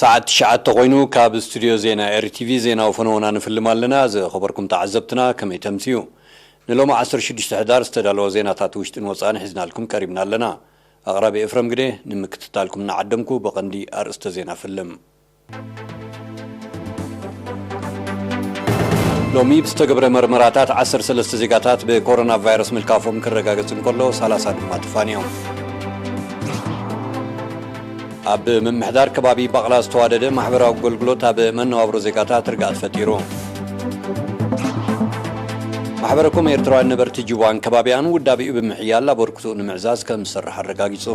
ሰዓት ትሽዓተ ኮይኑ ካብ ስቱድዮ ዜና ኤርቲቪ ዜናዊ ፈነወና ንፍልም ኣለና። ዝኸበርኩም ተዓዘብትና ከመይ ተምስዩ? ንሎሚ ዓሰርተ ሽዱሽተ ሕዳር ዝተዳለወ ዜናታት ውሽጥን ወፃእን ሒዝናልኩም ቀሪብና ኣለና። ኣቕራቢ ኤፍረም ግደ። ንምክትታልኩም እናዓደምኩ ብቐንዲ ኣርእስተ ዜና ፍልም። ሎሚ ብዝተገብረ መርመራታት ዓሰርተ ሰለስተ ዜጋታት ብኮሮና ቫይረስ ምልካፎም ክረጋገጽ እንከሎ፣ ሰላሳ ድማ ተፋንዮም። ኣብ ምምሕዳር ከባቢ ባቕላ ዝተዋደደ ማሕበራዊ ኣገልግሎት ኣብ መነባብሮ ዜጋታት ርግኣት ፈጢሩ። ማሕበረኮም ኤርትራውያን ነበርቲ ጁባን ከባቢያን ውዳቤኡ ብምሕያል ኣበርክትኡ ንምዕዛዝ ከም ዝሰርሕ ኣረጋጊጹ።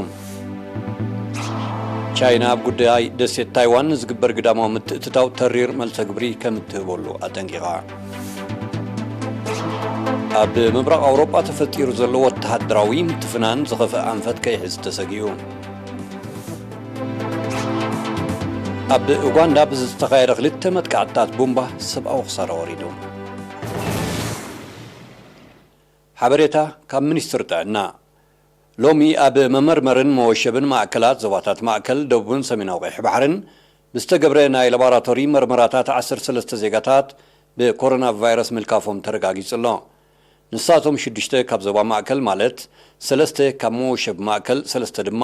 ቻይና ኣብ ጉዳይ ደሴት ታይዋን ንዝግበር ግዳማዊ ምትእትታው ተሪር መልሰ ግብሪ ከም እትህበሉ ኣጠንቂቓ። ኣብ ምብራቕ ኣውሮጳ ተፈጢሩ ዘሎ ወተሃደራዊ ምትፍናን ዝኸፍአ ኣንፈት ከይሕዝ ተሰጊኡ። ኣብ ኡጋንዳ ብዝተኻየደ ክልተ መጥቃዕትታት ቡምባ ሰብኣዊ ክሳራ ወሪዱ። ሓበሬታ ካብ ሚኒስትሪ ጥዕና። ሎሚ ኣብ መመርመርን መወሸብን ማእከላት ዞባታት ማእከል፣ ደቡብን ሰሜናዊ ቀይሕ ባሕርን ብዝተገብረ ናይ ላቦራቶሪ መርመራታት ዓሰርተ ሰለስተ ዜጋታት ብኮሮና ቫይረስ ምልካፎም ተረጋጊጹ ኣሎ። ንሳቶም ሽዱሽተ ካብ ዞባ ማእከል፣ ማለት ሰለስተ ካብ መወሸቢ ማእከል፣ ሰለስተ ድማ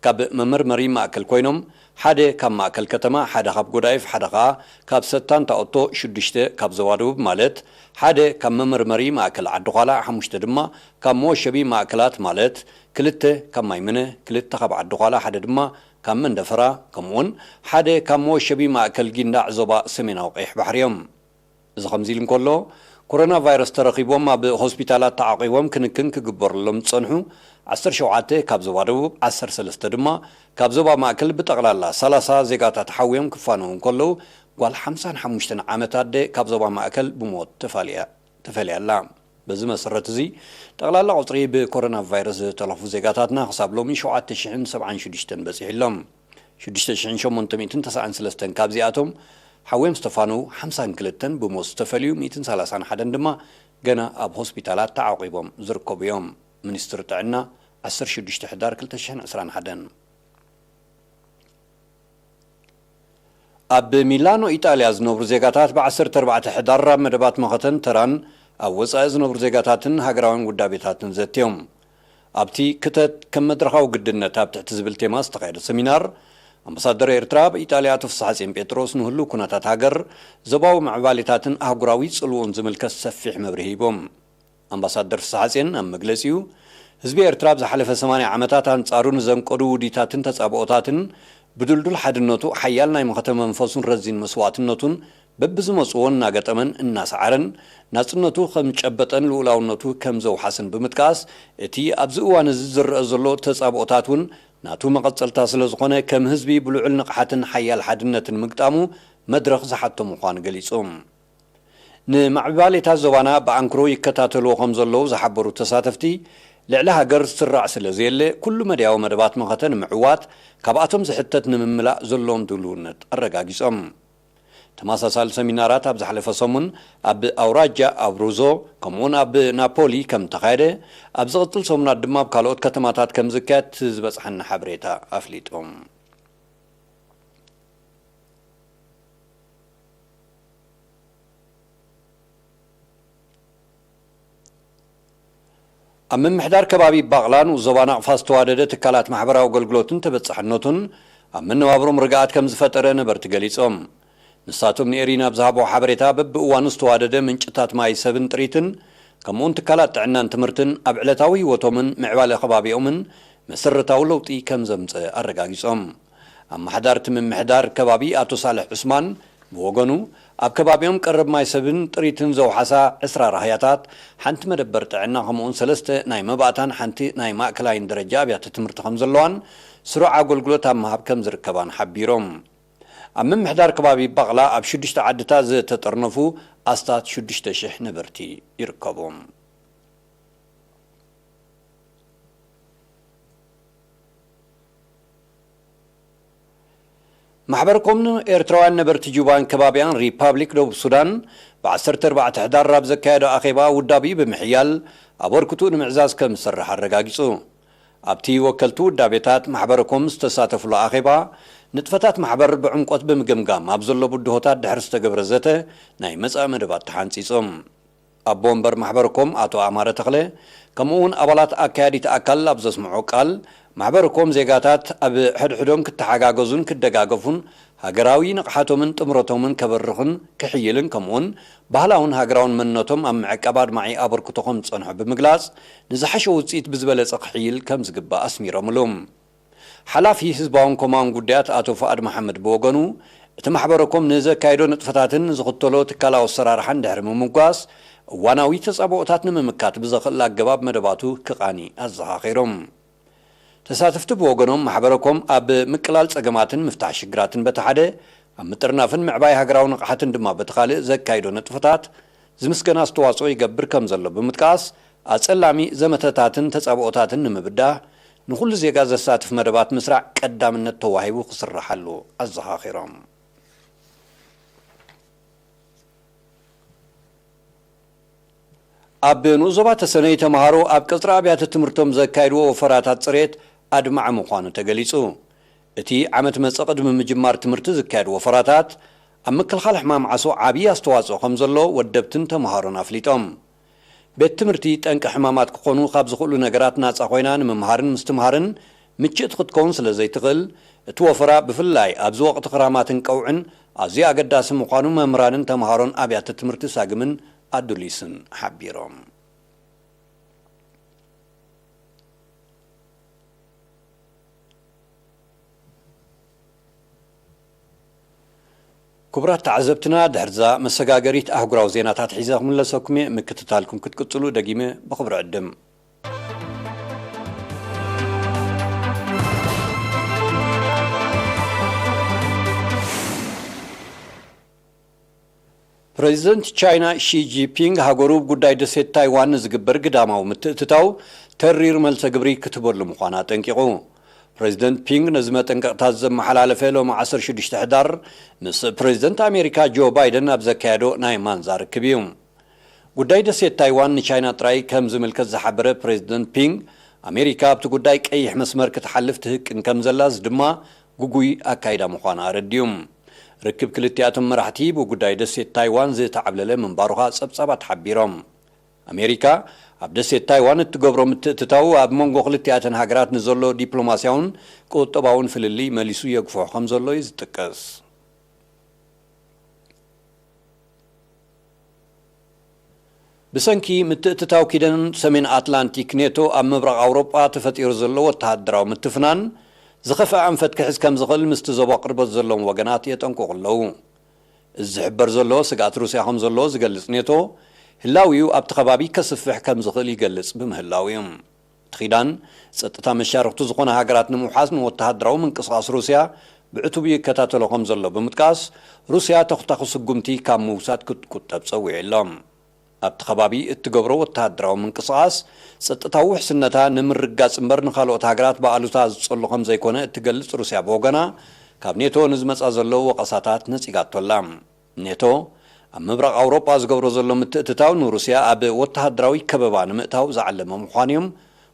ካብ መመርመሪ ማእከል ኮይኖም፣ ሓደ ካብ ማእከል ከተማ፣ ሓደ ካብ ጎዳይፍ፣ ሓደ ከኣ ካብ ሰታን ታኦቶ፣ ሽዱሽተ ካብ ዞባ ደቡብ፣ ማለት ሓደ ካብ መመርመሪ ማእከል ዓዲ ዃላ፣ ሓሙሽተ ድማ ካብ መወሸቢ ማእከላት፣ ማለት ክልተ ካብ ማይምነ፣ ክልተ ካብ ዓዲ ዃላ፣ ሓደ ድማ ካብ መንደፈራ፣ ከምኡውን ሓደ ካብ መወሸቢ ማእከል ጊንዳዕ ዞባ ሰሜናዊ ቀይሕ ባሕሪ እዮም። እዚ ከምዚ ኢሉ እንከሎ፣ ኮሮና ቫይረስ ተረኺቦም ኣብ ሆስፒታላት ተዓቂቦም ክንክን ክግበረሎም ዝጸንሑ ዓሰርተ ሸውዓተ ካብ ዞባ ደቡብ፣ ዓሰርተ ሰለስተ ድማ ካብ ዞባ ማእከል፣ ብጠቕላላ ሰላሳ ዜጋታት ሓውዮም ክፋነዉ እንከለዉ፣ ጓል ሓምሳን ሓሙሽተን ዓመት ኣደ ካብ ዞባ ማእከል ብሞት ተፋልያ-፣ ተፈልያ ኣላ። በዚ መሰረት እዚ፣ ጠቕላላ ቁጽሪ ብኮሮና ቫይረስ ዝተለፉ ዜጋታትና ክሳብ ሎሚ ሸውዓተ ሽሕን ሰብዓን ሽዱሽተን በጺሑ ኣሎ። ሽዱሽተ ሽሕን ሸሞንተ ሚእትን ተስዓን ሰለስተን ካብዚኣቶም ሓውዮም ዝተፋነዉ ሓምሳን ክልተን፣ ብሞት ዝተፈልዩ ሚእትን ሰላሳን ሓደን ድማ ገና ኣብ ሆስፒታላት ተዓቂቦም ዝርከቡ እዮም። ሚኒስትሪ ጥዕና፣ ዓሰርተ ሽዱሽተ ሕዳር ክልተ ሽሕን ዕስራን ሓደን። ኣብ ሚላኖ ኢጣልያ ዝነብሩ ዜጋታት ብ ዓሰርተ ኣርባዕተ ሕዳር ኣብ መደባት መኸተን ተራን ኣብ ወጻኢ ዝነብሩ ዜጋታትን ሃገራውያን ውዳቤታትን ዘትዮም። ኣብቲ ክተት ከም መድረኻዊ ግድነት ኣብ ትሕቲ ዝብል ቴማ ዝተኻየደ ሰሚናር፣ ኣምባሳደር ኤርትራ ኣብ ኢጣልያ ኣቶ ፍስሓጽዮን ጴጥሮስ ንህሉው ኩነታት ሃገር፣ ዞባዊ ምዕባሌታትን ኣህጉራዊ ጽልውኡን ዝምልከት ሰፊሕ መብርሂ ሂቦም። ኣምባሳደር ፍስሓጽዮን ኣብ መግለጺኡ፣ ህዝቢ ኤርትራ ኣብ ዝሓለፈ ሰማንያ ዓመታት ኣንጻሩ ንዘንቀዱ ውዲታትን ተጻብኦታትን ብድልዱል ሓድነቱ ሓያል ናይ መኸተ መንፈሱን ረዚን መስዋእትነቱን በብዝመጽዎ እናገጠመን እናሰዓረን ናጽነቱ ከም ጨበጠን ልኡላውነቱ ከም ዘውሓስን ብምጥቃስ፣ እቲ ኣብዚ እዋን እዚ ዝረአ ዘሎ ተጻብኦታት እውን ናቱ መቐጸልታ ስለ ዝኾነ፣ ከም ህዝቢ ብልዑል ንቕሓትን ሓያል ሓድነትን ምግጣሙ መድረኽ ዝሓቶ ምዃኑ ገሊጹ። ንማዕባሌታት ዞባና ብኣንክሮ ይከታተልዎ ከም ዘለዉ ዝሓበሩ ተሳተፍቲ፣ ልዕሊ ሃገር ዝስራዕ ስለ ዘየለ፣ ኩሉ መድያዊ መደባት መኸተ ንምዕዋት ካብኣቶም ዝሕተት ንምምላእ ዘለዎም ድልውነት ኣረጋጊጾም። ተመሳሳሊ ሰሚናራት ኣብ ዝሓለፈ ሰሙን ኣብ ኣውራጃ ኣብሩዞ፣ ከምኡውን ኣብ ናፖሊ ከም ተኻየደ፣ ኣብ ዝቕጽል ሰሙናት ድማ ኣብ ካልኦት ከተማታት ከም ዝካየድ እቲ ዝበጽሓና ሓበሬታ ኣፍሊጡ። ኣብ ምምሕዳር ከባቢ ባቕላ ንኡስ ዞባ ናቕፋ ዝተዋደደ ትካላት ማሕበራዊ ኣገልግሎትን ተበጻሕነቱን ኣብ መነባብሮም ርግኣት ከም ዝፈጠረ ነበርቲ ገሊጾም። ንሳቶም ንኤሪና ኣብ ዝሃብዎ ሓበሬታ፣ በብእዋኑ ዝተዋደደ ምንጭታት ማይ ሰብን ጥሪትን፣ ከምኡውን ትካላት ጥዕናን ትምህርትን ኣብ ዕለታዊ ህይወቶምን ምዕባለ ከባቢኦምን መሰረታዊ ለውጢ ከም ዘምጸ ኣረጋጊጾም። ኣመሓዳርቲ ምምሕዳር ከባቢ ኣቶ ሳልሕ ዑስማን ብወገኑ፣ ኣብ ከባቢኦም ቀረብ ማይ ሰብን ጥሪትን ዘውሓሳ ዕስራ ራህያታት፣ ሓንቲ መደበር ጥዕና፣ ከምኡውን ሰለስተ ናይ መባእታን ሓንቲ ናይ ማእከላይን ደረጃ ኣብያተ ትምህርቲ ከም ዘለዋን ስሩዕ ኣገልግሎት ኣብ ምሃብ ከም ዝርከባን ሓቢሮም። ኣብ ምምሕዳር ከባቢ ባቕላ ኣብ ሽዱሽተ ዓድታት ዝተጠርነፉ ኣስታት ሽዱሽተ ሽሕ ነበርቲ ይርከቡ። ማሕበር ኮሙን ኤርትራውያን ነበርቲ ጁባን ከባቢያን ሪፓብሊክ ደቡብ ሱዳን ብ ዓሰርተ ኣርባዕተ ሕዳር ኣብ ዘካየዶ ኣኼባ ውዳቤኡ ብምሕያል ኣበርክትኡ ንምዕዛዝ ከም ዝሰርሕ ኣረጋጊጹ። ኣብቲ ወከልቲ ውዳቤታት ማሕበረ ኮም ዝተሳተፍሉ ኣኼባ፣ ንጥፈታት ማሕበር ብዕምቆት ብምግምጋም ኣብ ዘሎ ብድሆታት ድሕሪ ዝተገብረ ዘተ ናይ መጻኢ መደባት ተሓንጺጹ። ኣቦ ወንበር ማሕበረ ኮም ኣቶ ኣማረ ተኽለ፣ ከምኡ እውን ኣባላት ኣካያዲት ኣካል ኣብ ዘስምዖ ቃል፣ ማሕበረ ኮም ዜጋታት ኣብ ሕድሕዶም ክተሓጋገዙን ክደጋገፉን፣ ሃገራዊ ንቕሓቶምን ጥምረቶምን ከበርኽን ክሕይልን፣ ከምኡውን ባህላውን ሃገራውን መንነቶም ኣብ ምዕቃብ ኣድማዒ ኣበርክቶ ከም ዝጸንሑ ብምግላጽ፣ ንዝሓሸ ውጽኢት ብዝበለጸ ክሕይል ከም ዝግባእ ኣስሚሮምሉ። ሓላፊ ህዝባውን ኮማውን ጉዳያት ኣቶ ፍኣድ መሓመድ ብወገኑ፣ እቲ ማሕበረ ኮም ንዘካየዶ ንጥፈታትን ዝኽተሎ ትካላዊ ኣሰራርሓን ድሕሪ ምምጓስ፣ እዋናዊ ተጻብኦታት ንምምካት ብዘኽእል ኣገባብ መደባቱ ክቓኒ ኣዘኻኺሮም። ተሳተፍቲ ብወገኖም፣ ማሕበረ ኮም ኣብ ምቅላል ጸገማትን ምፍታሕ ሽግራትን በቲ ሓደ፣ ኣብ ምጥርናፍን ምዕባይ ሃገራዊ ንቕሓትን ድማ በቲ ካልእ ዘካይዶ ንጥፈታት ዝምስገን ኣስተዋጽኦ ይገብር ከም ዘሎ ብምጥቃስ፣ ኣጸላሚ ዘመተታትን ተጻብኦታትን ንምብዳህ፣ ንኹሉ ዜጋ ዘሳትፍ መደባት ምስራዕ ቀዳምነት ተዋሂቡ ክስርሓሉ ኣዘኻኺሮም። ኣብ ንኡስ ዞባ ተሰነይ ተምሃሮ ኣብ ቀጽሪ ኣብያተ ትምህርቶም ዘካየድዎ ወፈራታት ጽሬት ኣድማዒ ምዃኑ ተገሊጹ። እቲ ዓመት መጸ ቅድሚ ምጅማር ትምህርቲ ዝካየድ ወፈራታት፣ ኣብ ምክልኻል ሕማም ዓሶ ዓብዪ ኣስተዋጽኦ ከም ዘሎ ወደብትን ተምሃሮን ኣፍሊጦም። ቤት ትምህርቲ ጠንቂ ሕማማት ክኾኑ ካብ ዝኽእሉ ነገራት ናጻ ኮይና ንምምሃርን ምስትምሃርን ምችእቲ ክትከውን ስለ ዘይትኽእል፣ እቲ ወፈራ ብፍላይ ኣብዚ ወቕቲ ክራማትን ቀውዕን ኣዝዩ ኣገዳሲ ምዃኑ መምህራንን ተምሃሮን ኣብያተ ትምህርቲ ሳግምን ኣዱሊስን ሓቢሮም። ክቡራት ተዓዘብትና፣ ድሕርዛ መሰጋገሪት ኣህጉራዊ ዜናታት ሒዘ ክምለሰኩም እየ። ምክትታልኩም ክትቅጽሉ ደጊመ ብኽብሪ ዕድም። ፕሬዚደንት ቻይና ሺ ጂንፒንግ፣ ሃገሩ ብጉዳይ ደሴት ታይዋን ንዝግበር ግዳማዊ ምትእትታው ተሪር መልሰ ግብሪ ክትህበሉ ምዃና ኣጠንቂቑ። ፕሬዚደንት ፒንግ ነዚ መጠንቀቕታት ዘመሓላለፈ ሎሚ ዓሰርተ ሽዱሽተ ሕዳር ምስ ፕሬዚደንት ኣሜሪካ ጆ ባይደን ኣብ ዘካየዶ ናይ ማንዛ ርክብ እዩ። ጉዳይ ደሴት ታይዋን ንቻይና ጥራይ ከም ዝምልከት ዝሓበረ ፕሬዚደንት ፒንግ፣ ኣሜሪካ ኣብቲ ጉዳይ ቀይሕ መስመር ክትሓልፍ ትህቅን ከም ዘላስ ድማ ግጉይ ኣካይዳ ምዃና ኣረዲኡ። ርክብ ክልቲኣቶም መራሕቲ ብጉዳይ ደሴት ታይዋን ዝተዓብለለ ምንባሩ ኸኣ ጸብጻባት ሓቢሮም። ኣሜሪካ ኣብ ደሴት ታይዋን እትገብሮ ምትእትታው ኣብ መንጎ ክልቲኣተን ሃገራት ንዘሎ ዲፕሎማስያውን ቁጠባውን ፍልልይ መሊሱ የግፍሖ ከም ዘሎ እዩ ዝጥቀስ። ብሰንኪ ምትእትታው ኪዳን ሰሜን ኣትላንቲክ ኔቶ ኣብ ምብራቕ ኣውሮጳ ተፈጢሩ ዘሎ ወተሃደራዊ ምትፍናን ዝኸፍአ ኣንፈት ክሕዝ ከም ዝኽእል ምስቲ ዞባ ቅርበት ዘለዎም ወገናት የጠንቅቑ ኣለዉ። እዚ ዝሕበር ዘሎ ስግኣት ሩስያ ከም ዘሎ ዝገልጽ ኔቶ፣ ህላዊኡ ኣብቲ ከባቢ ከስፍሕ ከም ዝኽእል ይገልጽ ብምህላው እዩ። እቲ ኪዳን፣ ጸጥታ መሻርኽቱ ዝኾነ ሃገራት ንምውሓስ ንወተሃደራዊ ምንቅስቓስ ሩስያ ብዕቱብ ይከታተሎ ከም ዘሎ ብምጥቃስ፣ ሩስያ ተኹታኹ ስጉምቲ ካብ ምውሳድ ክትቁጠብ ጸዊዑ ኣሎ። ኣብቲ ከባቢ እትገብሮ ወተሃደራዊ ምንቅስቓስ፣ ጸጥታዊ ውሕስነታ ንምርግጋጽ እምበር ንኻልኦት ሃገራት ብኣሉታ ዝጸሉ ከም ዘይኮነ እትገልጽ ሩስያ ብወገና፣ ካብ ኔቶ ንዝመጻ ዘሎ ወቐሳታት ነጺጋቶ ኣላ። ኔቶ ኣብ ምብራቕ ኣውሮጳ ዝገብሮ ዘሎ ምትእትታው ንሩስያ ኣብ ወተሃደራዊ ከበባ ንምእታው ዝዓለመ ምዃኑ እዮም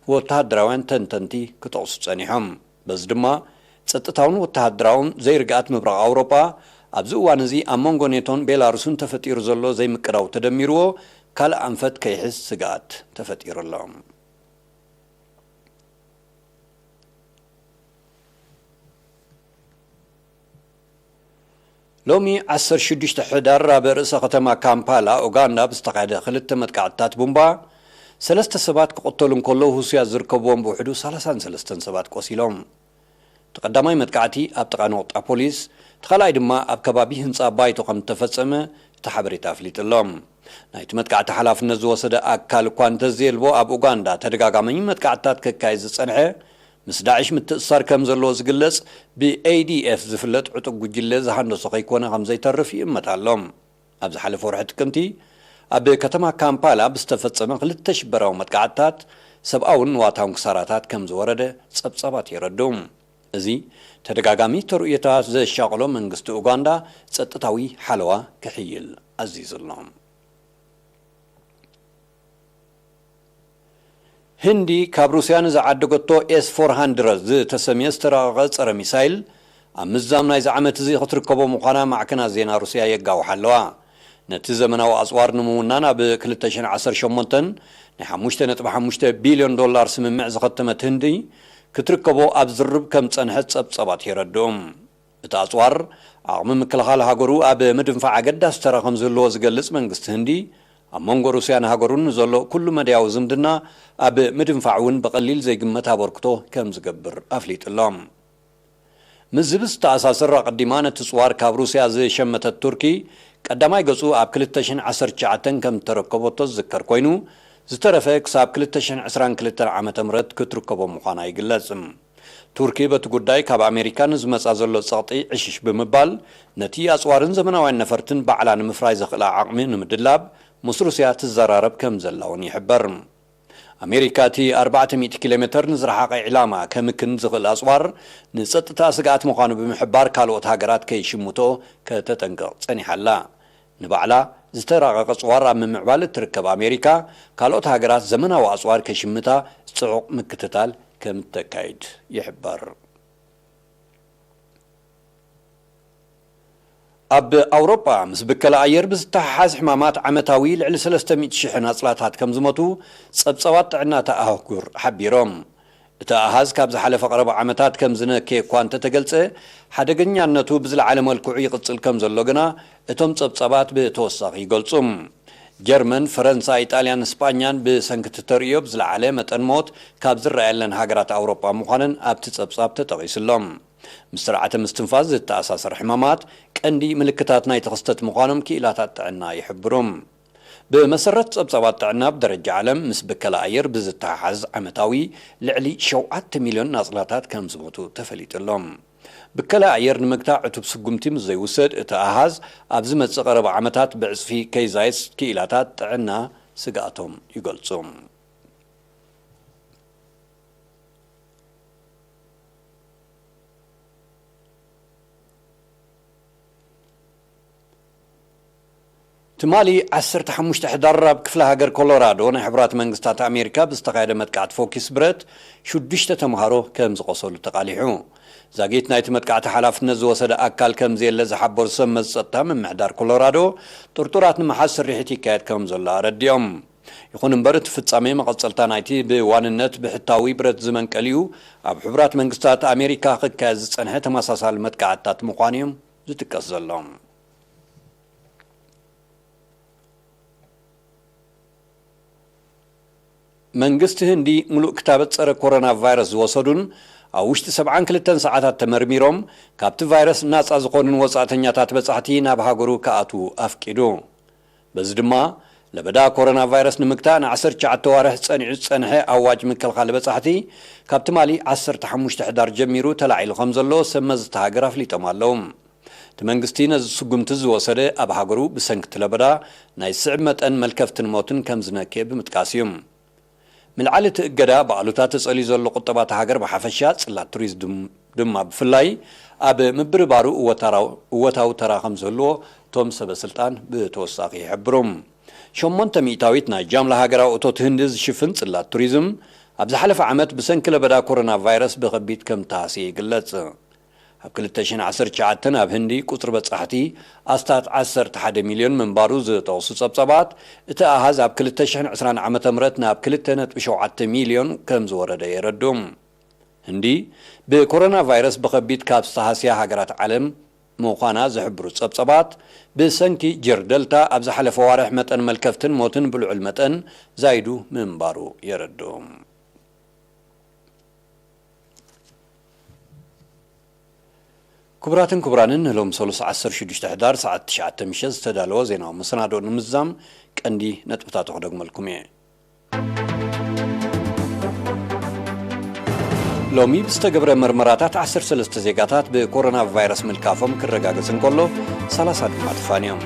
ወተሃደራውያን ተንተንቲ ክጠቕሱ ጸኒሖም። በዚ ድማ ጸጥታውን ወተሃደራውን ዘይርግኣት ምብራቕ ኣውሮጳ ኣብዚ እዋን እዚ ኣብ መንጎ ኔቶን ቤላሩስን ተፈጢሩ ዘሎ ዘይምቅዳው ተደሚርዎ ካልእ ኣንፈት ከይሕዝ ስግኣት ተፈጢሩ ኣሎ። ሎሚ ዓሰርተ ሽዱሽተ ሕዳር ኣብ ርእሰ ከተማ ካምፓላ ኡጋንዳ ብዝተኻየደ ክልተ መጥቃዕትታት ቡምባ ሰለስተ ሰባት ክቕተሉ እንከለዉ፣ ህሱያት ዝርከብዎም ብውሕዱ ሰላሳን ሰለስተን ሰባት ቆሲሎም። እቲ ቀዳማይ መጥቃዕቲ ኣብ ጥቓ ነቑጣ ፖሊስ፣ እቲ ካልኣይ ድማ ኣብ ከባቢ ህንጻ ባይቶ ከም ዝተፈጸመ እቲ ሓበሬታ ኣፍሊጡ ኣሎ። ናይቲ መጥቃዕቲ ሓላፍነት ዝወሰደ ኣካል እኳ እንተዘየልቦ፣ ኣብ ኡጋንዳ ተደጋጋሚ መጥቃዕትታት ከካይድ ዝጸንሐ፣ ምስ ዳዕሽ ምትእስሳር ከም ዘለዎ ዝግለጽ፣ ብኤ ዲ ኤፍ ዝፍለጥ ዕጡቕ ጉጅለ ዝሃንደሶ ከይኮነ ከም ዘይተርፍ ይእመት ኣሎ። ኣብ ዝሓለፈ ወርሒ ጥቅምቲ፣ ኣብ ከተማ ካምፓላ ብዝተፈጸመ ክልተ ሽበራዊ መጥቃዕትታት፣ ሰብኣውን ንዋታውን ክሳራታት ከም ዝወረደ ጸብጻባት የረድኡ። እዚ ተደጋጋሚ ተርእዮታት ዘሻቕሎ መንግስቲ ኡጋንዳ ጸጥታዊ ሓለዋ ክሕይል ኣዚዙ ኣሎ። ህንዲ ካብ ሩስያ ንዝዓደገቶ ኤስ ፎር ሃንድረድ ዝተሰምየ ዝተራቐቐ ጸረ ሚሳይል ኣብ ምዛም ናይዚ ዓመት እዚ ክትርከቦ ምዃና ማዕከናት ዜና ሩስያ የጋውሓ ኣለዋ። ነቲ ዘመናዊ ኣጽዋር ንምውናን ኣብ ክልተ ሽሕን ዓሰርተ ሸሞንተን ናይ ሓሙሽተ ነጥቢ ሓሙሽተ ቢልዮን ዶላር ስምምዕ ዝኸተመት ህንዲ ክትርከቦ ኣብ ዝርብ ከም ጸንሐት ጸብጸባት የረድኡ። እቲ ኣጽዋር ዓቕሚ ምክልኻል ሃገሩ ኣብ ምድንፋዕ ኣገዳሲ ተራ ከም ዝህልዎ ዝገልጽ መንግስቲ ህንዲ፣ ኣብ መንጎ ሩስያን ሃገሩን ንዘሎ ኩሉ መድያዊ ዝምድና ኣብ ምድንፋዕ እውን ብቐሊል ዘይግመት ኣበርክቶ ከም ዝገብር ኣፍሊጡ ኣሎ። ምስዚ ብዝተኣሳሰር ኣቐዲማ ነቲ ጽዋር ካብ ሩስያ ዝሸመተት ቱርኪ ቀዳማይ ገጹ ኣብ ክልተ ሽሕን ዓሰርተ ትሽዓተን ከም እተረከበቶ ዝዝከር ኮይኑ፣ ዝተረፈ ክሳብ ክልተ ሽሕን ዕስራን ክልተን ዓመተ ምህረት ክትርከቦ ምዃና ይግለጽ። ቱርኪ በቲ ጉዳይ ካብ ኣሜሪካ ንዝመጻ ዘሎ ጸቕጢ ዕሽሽ ብምባል፣ ነቲ ኣጽዋርን ዘመናውያን ነፈርትን ባዕላ ንምፍራይ ዘኽእላ ዓቕሚ ንምድላብ ምስ ሩስያ ትዘራረብ ከም ዘላ እውን ይሕበር። ኣሜሪካ እቲ ኣርባዕተ ሚእቲ ኪሎ ሜተር ንዝረሓቐ ዒላማ ከምክን ዝኽእል ኣጽዋር ንጸጥታ ስግኣት ምዃኑ ብምሕባር ካልኦት ሃገራት ከይሽምቶ ከተጠንቅቕ ጸኒሓ ኣላ። ንባዕላ ዝተራቐቐ ኣጽዋር ኣብ ምምዕባል እትርከብ ኣሜሪካ ካልኦት ሃገራት ዘመናዊ ኣጽዋር ከይሽምታ ጽዑቕ ምክትታል ከም እተካይድ ይሕበር። ኣብ ኣውሮጳ ምስ ብከላ ኣየር ብዝተሓሓዝ ሕማማት ዓመታዊ ልዕሊ ሰለስተ ሚእቲ ሽሕ ናጽላታት ከም ዝሞቱ ጸብጸባት ጥዕና እታ ኣህጉር ሓቢሮም። እቲ ኣሃዝ ካብ ዝሓለፈ ቀረባ ዓመታት ከም ዝነከየ እኳ እንተተገልጸ፣ ሓደገኛነቱ ብዝለዓለ መልክዑ ይቕጽል ከም ዘሎ ግና እቶም ጸብጸባት ብተወሳኺ ይገልጹ። ጀርመን፣ ፈረንሳ፣ ኢጣልያን ስጳኛን ብሰንኪ እቲ ተርእዮ ብዝለዓለ መጠን ሞት ካብ ዝረኣየለን ሃገራት ኣውሮጳ ምዃነን ኣብቲ ጸብጻብ ተጠቒሱ ኣሎ። ምስ ስርዓተ ምስትንፋስ ዝተኣሳሰር ሕማማት ቀንዲ ምልክታት ናይቲ ክስተት ምዃኖም ክኢላታት ጥዕና ይሕብሩ። ብመሰረት ጸብጻባት ጥዕና ብደረጃ ዓለም ምስ ብከላ ኣየር ብዝተሓሓዝ ዓመታዊ ልዕሊ ሸውዓተ ሚልዮን ናጽላታት ከም ዝሞቱ ተፈሊጡ ኣሎ። ብከላ ኣየር ንምግታእ ዕቱብ ስጉምቲ ምስ ዘይውሰድ እቲ ኣሃዝ ኣብ ዝመጽእ ቀረባ ዓመታት ብዕጽፊ ከይዛየስ ክኢላታት ጥዕና ስግኣቶም ይገልጹ። ትማሊ ዓሰርተ ሓሙሽተ ሕዳር ኣብ ክፍለ ሃገር ኮሎራዶ ናይ ሕቡራት መንግስታት ኣሜሪካ ብዝተኻየደ መጥቃዕቲ ፎኪስ ብረት ሽዱሽተ ተምሃሮ ከም ዝቆሰሉ ተቓሊሑ። ዛጊት ናይቲ መጥቃዕቲ ሓላፍነት ዝወሰደ ኣካል ከም ዘየለ ዝሓበሩ ሰብ መዚ ጸጥታ ምምሕዳር ኮሎራዶ፣ ጥርጡራት ንምሓዝ ስርሒት ይካየድ ከም ዘሎ ኣረዲኦም። ይኹን እምበር፣ እቲ ፍጻሜ መቐጸልታ ናይቲ ብዋንነት ብሕታዊ ብረት ዝመንቀሊኡ ኣብ ሕቡራት መንግስታት ኣሜሪካ ክካየድ ዝጸንሐ ተመሳሳሊ መጥቃዕትታት ምዃኑ እዮም ዝጥቀስ ዘሎ። መንግስቲ ህንዲ፣ ምሉእ ክታበት ጸረ ኮሮና ቫይረስ ዝወሰዱን ኣብ ውሽጢ ሰብዓን ክልተን ሰዓታት ተመርሚሮም ካብቲ ቫይረስ ናጻ ዝኾኑን ወጻእተኛታት በጻሕቲ ናብ ሃገሩ ክኣትዉ ኣፍቂዱ። በዚ ድማ፣ ለበዳ ኮሮና ቫይረስ ንምግታእ ንዓሰርተ ትሽዓተ ዋርሕ ጸኒዑ ዝጸንሐ ኣዋጅ ምክልኻል በጻሕቲ ካብ ትማሊ ዓሰርተ ሓሙሽተ ሕዳር ጀሚሩ ተላዒሉ ከም ዘሎ ሰብ መዚ እታ ሃገር ኣፍሊጦም ኣለዉ። እቲ መንግስቲ ነዚ ስጉምቲ ዝወሰደ ኣብ ሃገሩ ብሰንኪ እቲ ለበዳ ናይ ዝስዕብ መጠን መልከፍትን ሞትን ከም ዝነክየ ብምጥቃስ እዩ። ምልዓል እቲ እገዳ ብኣሉታ ተጸልዩ ዘሎ ቁጠባ እታ ሃገር ብሓፈሻ፣ ጽላት ቱሪዝም ድማ ብፍላይ ኣብ ምብርባሩ እወታራው-፣ እወታዊ ተራ ከም ዝህልዎ እቶም ሰበ ስልጣን ብተወሳኺ ይሕብሩ። ሸሞንተ ሚእታዊት ናይ ጃምላ ሃገራዊ እቶት ህንዲ ዝሽፍን ጽላት ቱሪዝም ኣብ ዝሓለፈ ዓመት ብሰንኪ ለበዳ ኮሮና ቫይረስ ብኸቢድ ከም ተሃስየ ይግለጽ። ኣብ ክልተ ሽሕን ዓሰርተ ትሽዓተን ኣብ ህንዲ ቁጽሪ በጻሕቲ ኣስታት ዓሰርተ ሓደ ሚልዮን ምንባሩ ዝጠቕሱ ጸብጻባት፣ እቲ ኣሃዝ ኣብ ክልተ ሽሕን ዕስራን ዓመተ ምህረት ናብ ክልተ ነጥቢ ሸውዓተ ሚልዮን ከም ዝወረደ የረድኡ። ህንዲ ብኮሮና ቫይረስ ብኸቢድ ካብ ዝተሃስያ ሃገራት ዓለም ምዃና ዝሕብሩ ጸብጻባት፣ ብሰንኪ ጀር ደልታ ኣብ ዝሓለፈ ዋርሕ መጠን መልከፍትን ሞትን ብልዑል መጠን ዛይዱ ምንባሩ የረድኡ። ክቡራትን ክቡራንን፣ ንሎም ሰሉስ ዓሰርተ ሽዱሽተ ሕዳር ሰዓት ትሽዓተ ምሸት ዝተዳለወ ዜናዊ መሰናድኦ ንምዝዛም ቀንዲ ነጥብታቱ ክደግመልኩም እየ። ሎሚ ብዝተገብረ መርመራታት ዓሰርተ ሰለስተ ዜጋታት ብኮሮና ቫይረስ ምልካፎም ክረጋገጽ እንከሎ፣ ሰላሳ ድማ ተፋንዮም።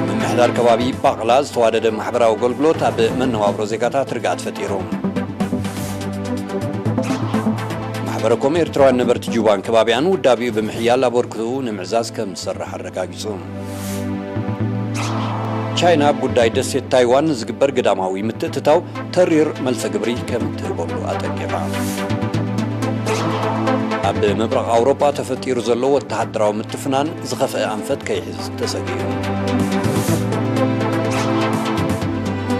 ምምሕዳር ከባቢ ባቕላ ዝተዋደደ ማሕበራዊ ኣገልግሎት ኣብ መነባብሮ ዜጋታት ርግኣት ፈጢሩ። ማሕበረኮም ኤርትራውያን ነበርቲ ጁባን ከባቢኣን ውዳቤኡ ብምሕያል ኣበርክትኡ ንምዕዛዝ ከም ዝሰርሕ ኣረጋጊጹ። ቻይና ኣብ ጉዳይ ደሴት ታይዋን ንዝግበር ግዳማዊ ምትእትታው ተሪር መልሰ ግብሪ ከም እትህበሉ ኣጠንቂቓ። ኣብ ምብራቕ ኣውሮጳ ተፈጢሩ ዘሎ ወተሃደራዊ ምትፍናን ዝኸፍአ ኣንፈት ከይሕዝ ተሰጊኡ።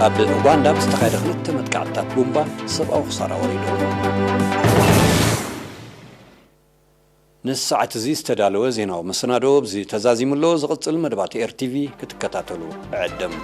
ኣብ ኡጋንዳ ብዝተኻየደ ክልተ መጥቃዕትታት ቡምባ ሰብኣዊ ክሳራ ወሪዱ። ንሰዓት እዚ ዝተዳለወ ዜናዊ መሰናዶ ኣብዚ ተዛዚሙ ኣሎ። ዝቕጽል መደባት ኤር ቲ ቪ ክትከታተሉ እዕድም።